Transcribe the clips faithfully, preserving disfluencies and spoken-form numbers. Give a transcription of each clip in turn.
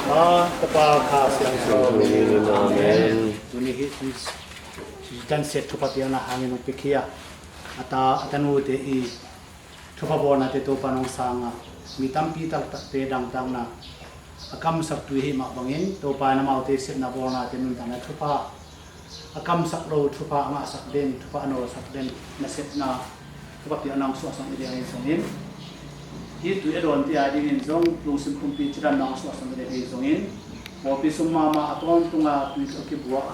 A, Tapa, Kha Siangtho min in. Amen. Tuni hi, hi, hi tansiat thupha piakna hangin hong piakhia a ta, a tanute i thupha bawlnate Topa nong sang a, mi tampi taktakte dangtakna a kamsak tui ahih mah bangin Topa in amaute sepna bawlnate nuntakna thupha a kamsak lo, thupha a ngahsak den, thupha a nolsak den nasepna thupha piakna hong suahsak ding hi zongin, hih tui a dawnte adingin zong lungsim khumpi cidamna hong suahsak ding hi zongin, pawlpi sung mahmah a tawntunga tui tawh kibuak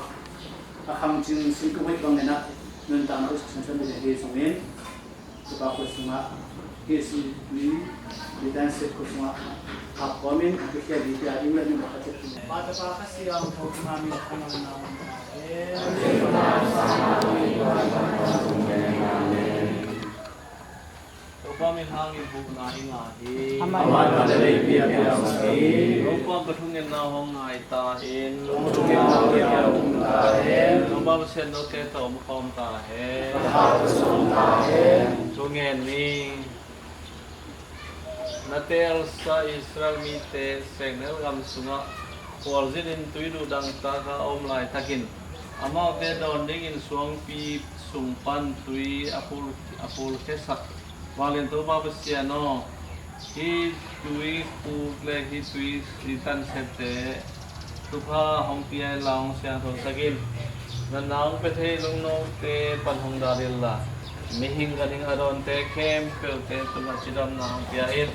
a khangcing singkung hoih bangin ah nuntakna hong suahsak ding hi zongin, Topa khut sungah hih singtui, hih tansiat khut sungah khap kawmin a piakhia dingte ading le min a ka ciat. Pa, Tapa, Kha Siangtho Tapa min a thang a na hong ta hen. Topa min hangin huhna i ngah hi. Amen. Amen. Amen. Topa ka thungetna hong ngai ta in. Topa Pasian note tawh om khawm ta hen. Thungen ni. Na teelsa Israel mite Sehnel gam sungah khualzinin tui duh dangtak a om laitakin amaute dawn dingin suangpi sung pan tui a phul, a phulkhiasak. Vanglian Topa Pasian aw, hih tui khuk le hih tui i tansiatte thupha hong pia inla hong siangthosak in. Na nang pia thei lungnote pan hong dal inla, mihing ganhing a dawnte khempeuhte tungah cidamna hong pia in.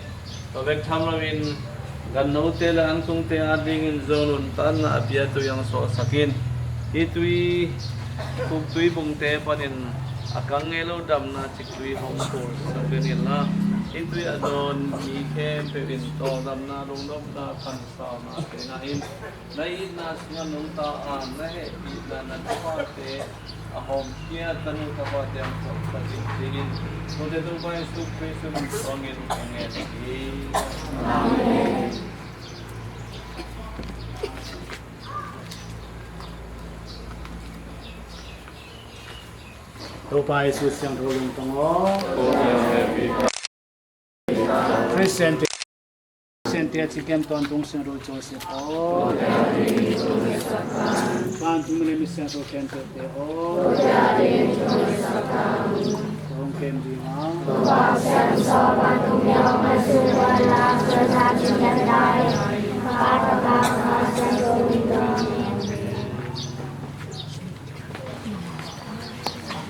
Tua bek tham loin gannote le antungte adingin zong nuntakna a pia tui hong suahsak in. Hih tui, khuk tui bungte panin a kang ngei lo damna ciktui hong phulsak den inla, hih tui a dawn mi khempeuh in tawldamna, lungnopna, pansauna te ngah in. Na itna sungah nungta a, na hehpihna, na thuphate a hawmkhia tanu tapate hong suahsak in ci-in, note Topa Jesu Khrist min suangin ka ngen hi. Amen. Topa Jesu siangtho lungtang aw. Khristiante, Khristiante a cikem tawntung Siangtho Joseph aw. Vantung mi le mi siangtho khempeuhte aw. Hong kem ding a.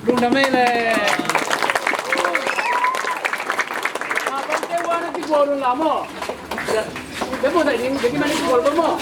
Lungdam ei le. Abang te wana ti gol la mo. Demo na ding, ding mani gol mo.